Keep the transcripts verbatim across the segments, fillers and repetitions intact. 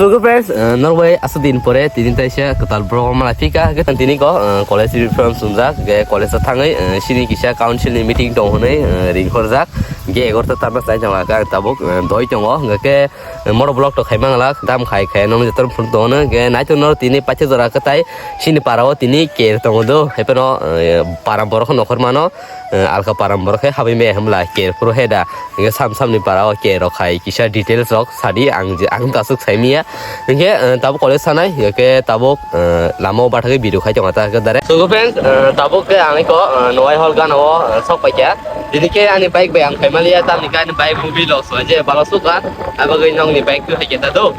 So, good friends, uh, norbai aswk din pore tini taisa kwtal borok malai phika, hwnkhe tini ko, uh, college uniform chumjak, hwnkhe college o thangwi, uh, sini kisa council ni meeting tong hwnwi, uh, ringkhorjak, hwnkhe egarota tarna chai tongo, hwnkhe ang tabuk, uh, doi tongo, hwnkhe, uh, moto vlog to khaimang lak, tam khai khai nokni joto phunuk tongo, hwnkhe naitok no tini paithago jora kwtai sini para o tini ker tongo do, haiphano, uh, para borok nokhor mano. Eh, alka param borok khe habwi maya hwnla ker phuru he da. Hwnkhe sam samni para o ker rok hai kisa details rok sadi ang je, ang ta aswk sai maya. Hwnkhe, eh, tabuk college sanai, hwnkhe tabuk, eh, lama o bathagwi video khai tongo ta hwnkhe direct. So, friends, eh, tabuk khe ang iko, eh, Nowai Hall gana o, eh, sok paikha. Tini khe ani bike bai ang khai maliya, tamni khe ani bike movie loss bai je balo suka. Abagwi nokni bike tu hai khe ta do.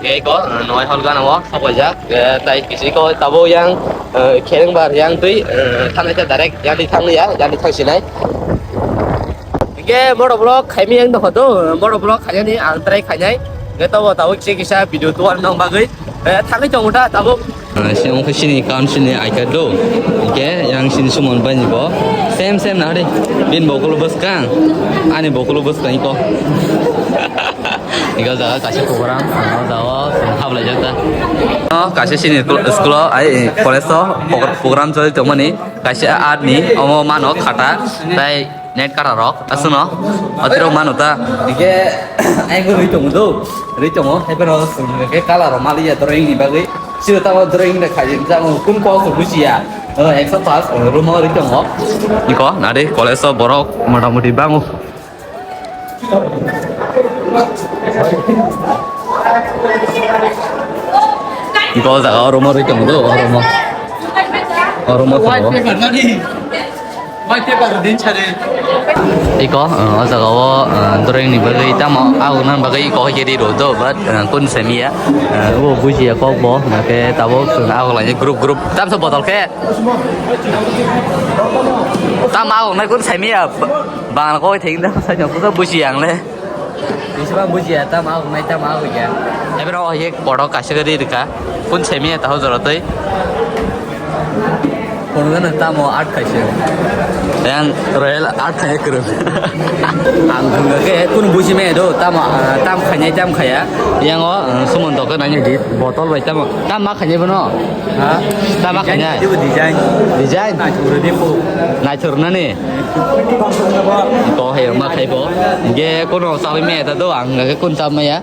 Hwnkhe iko, eh, Nowai Hall gana o sok paijak. Eh, tai kisi ko tabuk yang, eh, khereng bar yang twi, eh, thanai ta direct yang di thang ya, yang di thang sinai. Hwnkhe moto vlog khaimani yang dong do, moto vlog khainani ang try khainai. Hwnkhe tabuk tabuk kisa kisa video tuar nang bagwi, eh, thangwi tongo ta tabuk. Eh, se wngkha sini council ni I card do. Hwnkhe yang sini Suman bai ni bo. Same, same na de. Bini bo kulo bwskang. Ani bo kulo bwskang iko. Iko jaga kaisa program, ano jaga o chwng hablaijak ta. No, kaisa sini school, school o, ai, college o progr-, program choli tongmani, kaisa art ni, omo mano khata, tai net kata rok, aswkno, otirok mano ta. Hwnkhe, ai, rwi tongo do, rwi tongo, hai phano chwng hwnkhe colour rok maliya drawing ni bagwi, siro tamo drawing da khaijak, jang kun kok bujiya, o, ekso pass, o, room o rwi tongo. Iko, nadi, college o borok, motamuti bango. Iko jaga o room o rwi tongo do, o room o. O room o tongo. Iko, uh, o jaga o, uh, drawing ni bagwi tamo, ah, nang bagwi iko hai khe ri rw do, but, uh, kun semiya, uh, bo bujiya kok bo, hwnkhe tabuk chwng ah lai group, group, tamsa botol khe. Tamo ah nai kun semiya. Bangla kok thengda, sai no kusa buji ang le. Bisi bang buji ya, tamo ang nai, tamo ang ya. Ebro ye photo kaisa gari rika. Kun semi ya tahu jora tei. Kono gana tamo art kaisa. Yang royal art kaya kuru. Ang hwnga khe kun buji me do, tamo, ah, tam khanya, tam khaya. Yang o, ah, sumon to ke nanya di, botol bai tamo. Tam ma khanya bono. Ha? Tam ma khanya. Design. Design. Naithok rw di po. Naithok rw nani. Ko hai ma khai bo. Ge kono sawi me ta do ang ge kun sa maya.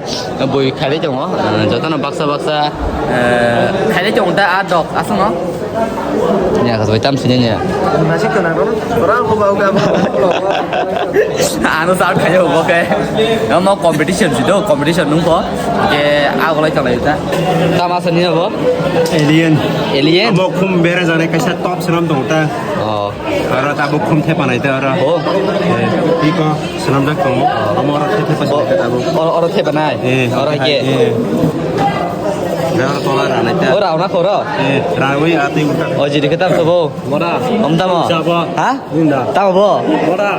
Bui khali tongo. Jotono baksa baksa. Eh, khali tong ta a dok aswk no. Nya ka tam sini nya. Nasi kena ko. Orang ko bau ka. Ano sa khai bo ke. Mo competition si do, competition nung ko. Ge a golai ta lai ta. Tam aswk ni bo. Alien. Alien. Amo khum bere jane kaisa top swnam tong ta. Oh. Aro tabuk khum thepa nai ta aro. Oh. Eh, iko swnamjak tongo. Omo oro the thepa nai ta tabuk. Oro, oro thepa nai? Eh, oro ke? Eh. Aro tola ra nai ta. Oro auna khoro? Eh, rawi atwi uta. Oh, jiri khetam sobo? Mora. Om tamo? Sabo. Ha? Ninda. Tamo bo? Mora.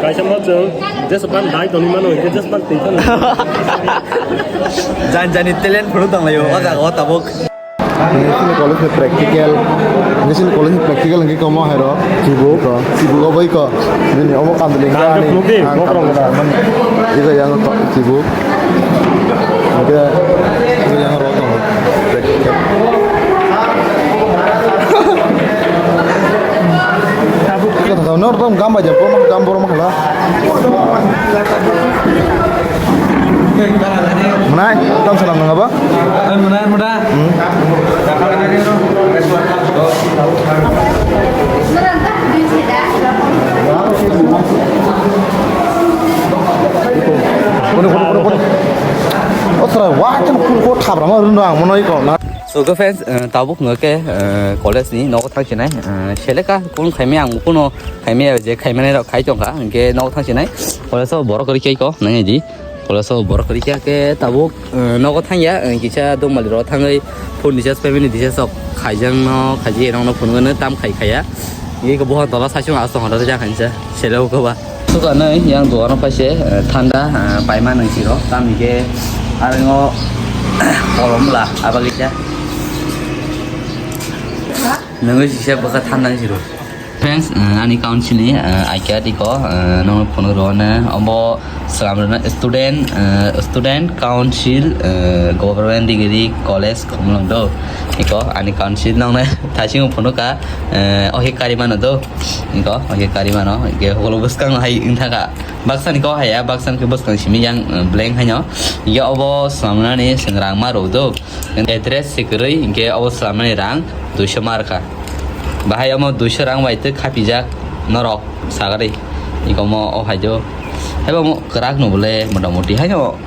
Kaisa mo chwng. Jesapan dai toni mano, jesapan tei toni. Jan jani talent phuru tong layo. O jaga o tabuk. Nini college ni practical, nini college ni practical hingke komo hai ro? Chibuk. Ko, chibuk obo iko. Nini omo kanduli hingke ani, ang kanduli samani. Iko yang to, chibuk. Hingke, iko yang ro tongo. Practical. Iko thangkha, nor tong gam bai jang, borok ma, gam borok ma hala. Mwnai, tam salam nang aba? Mwnai, mwnai. Hmm. Kono, kono, kono, kono. O sara, wa, kan kun ko thabra ma run dang, mono iko na. So, good friends, eh, tabuk no ke, eh, college ni nogo thang sinai, eh, seleka kun khaimai ang kuno khaimai je khaimani rok khai tongkha, hingke nogo thang sinai. College o borok rikhe ko, nang di. College o borok rikhe ke tabuk, eh, nogo thang ya, eh, kisa dongmali rok thangwi phone recharge payment ni recharge rok khaijang no, khaji rok no phone no tam khai khaya. Ngi ko bohon tola saichung asong hada ja khansa, sele ko ba. Suka nai yang dogano paise, eh, thanda, eh, paima nang siro, tam hingke arengo kolom la, aba gisa. Nangwi sisa bwkha thanda nang siro. Friends, uh, ani council ni, uh, I C A R iko, uh, nono phunuk rwna obo slam rwna student, uh, student council, uh, government degree college Khumulwng do. Iko ani council nongna thaisingo phunuk ka, uh, ohe kari mano do. Iko ohe kari mano, ike holo bwskang hai wngthaka. Baksa ni kok haya, baksa ni bwskang simi yang, uh, blank haino. Ike obo slam rwna ni seng rang ma rw do. Address se kwrwi, hinkhe obo swlamani rang duiso ma rwkha. Bahai omo duiso rang bai twi khapijak norok sagari. Ikomo o haijo. Haibo omo kwrak no bole motamoti haino.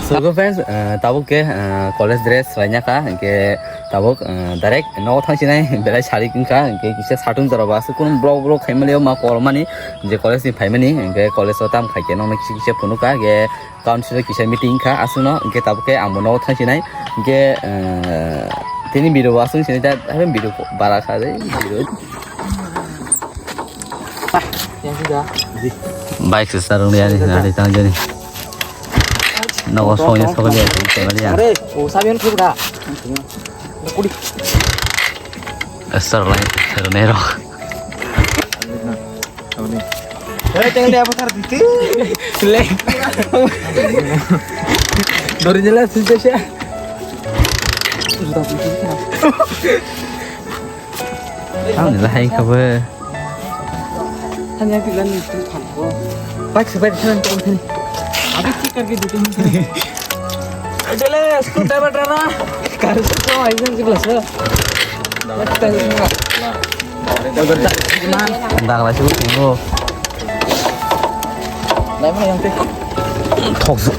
So, so friends, eh, tabuk ke, eh, college dress swlainaka, hinkhe tabuk, eh, direct nogo thangsinai belai sari wngkha, hinkhe kisa satung jora bo aswk kunu vlog vlog khaimani ma kolmani je college ni phaimani, hinkhe college o tam khaikhe nokno kisa kisa phunukha, hinkhe Council kisa meeting kha aswkno, hinkhe tabuk khe ang bo nogo thangsinai, hinkhe, eh, tini video bo aswk sinai ta, haino video bara kha de, video. Bike se sarung ya ni, nari tang jani. Nogo song ya, song ya, song ya. Are, o sabian thuk da. Kudi. Sar lai, sar nero. Hei, tengah dia apa tar titi? Le. Dori jelas sih sih. Ang ni lahai kabe. Hanya bilang itu kan. Baik sebaik sana tuh kan. Habis sih kan gitu. Jale, scooty driver na. Kar se so ai jang jibla se. Dagla se ko. Thok su.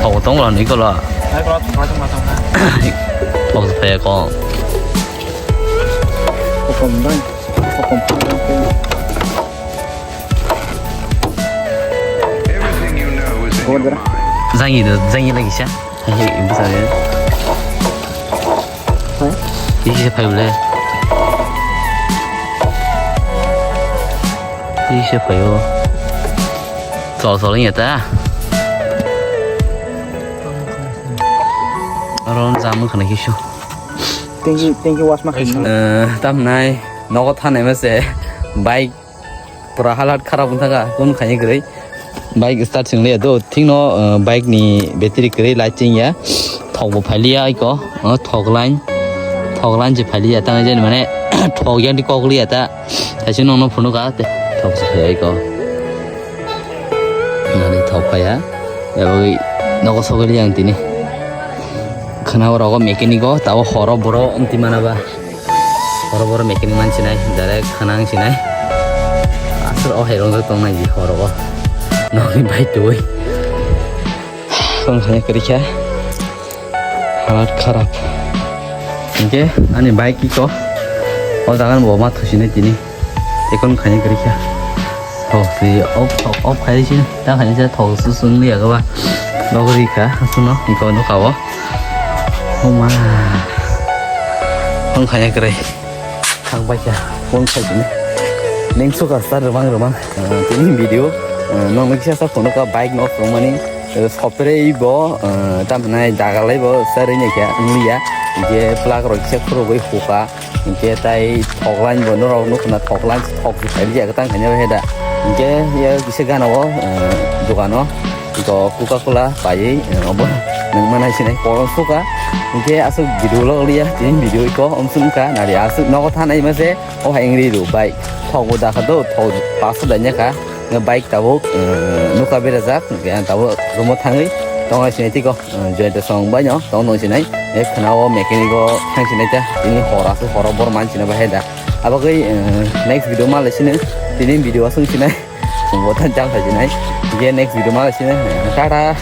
Thok tong la ni ko la. Thok su phe ko. Kokom dai. Kokom. Jangi do, jangi lagi sha. Hai, bisa ya. Hai. Ini sih payung le. Ini sih payung. Sol sol ini ta. Aron jamu khana kisu. Thank you, thank you, was ma. Eh, tam nai. Nogo thanai mase. Bike. Pura halat kharap wngkha, kun khaini kwrwi. Bike start swngliya do, thikno, uh, bike ni battery kwrwi light chingya. Thok bo phailiya iko, uh, thok line, thok line se phailiya, tang jani mane thok yang di kokliya ta. Thaisi nongno phunukha te, thok se phaiya iko. Nani thok phaiya, yabagwi nogo sogwi liya ang tini. Khna oro mechanic o, tabo horo boro wngti mana ba. Horo boro mechanic man sinai, direct khana ang sinai. Aswk o hai rongjak tong nai ji horo o. Nokni bai twi. Tong khanya kwrwi kha. Halat kharap. Hinkhe ani bike iko. O jaga bo ma thusinai tini. Ekon khanya kwrwi kha. Thok si off, thok off khai si. Ta khanya se thok su sung liya ga ba. Logri kha, suno, iko no kawo. Oma. Phone khaya kwrwi. Thang bai kha. Phone khai dini. Ning suka sar remang remang. Eh, tini video. Eh, nong nang kisa sa phone ka bike no phone mani. Eh, sopre ibo, eh, tam nai dagalai bo sar ni kya ngliya. Je plug rok kisa khurugwi huka. Hinkhe tai thok line bo norok nukna thok line thok se phailiya kwtang khaina bai da. Hinkhe ya kisa gana o, eh, dogano to Coca Cola paiwi, eh, obo nang manai sinai kolom suka. Hinkhe aswk video log liya tini video iko omsung ka nari aswk nogo thanai mase o hai wngri rw bai thok bo dakha do thok paso danya ka. Bike tabuk, eh, nukha berajak, hinkhe ang tabuk room o thangwi tongnai sinai tiko, eh, join to song bai no tong tong sinai, eh, khna o mechanic o thang sinai ta, tini hor aswk horo bor man sinai bahai da. Abagwi, eh, next video ma lai sini, tini video aswk sinai, chwng bo than chang sinai, hinkhe next video ma lai sini, eh, tata.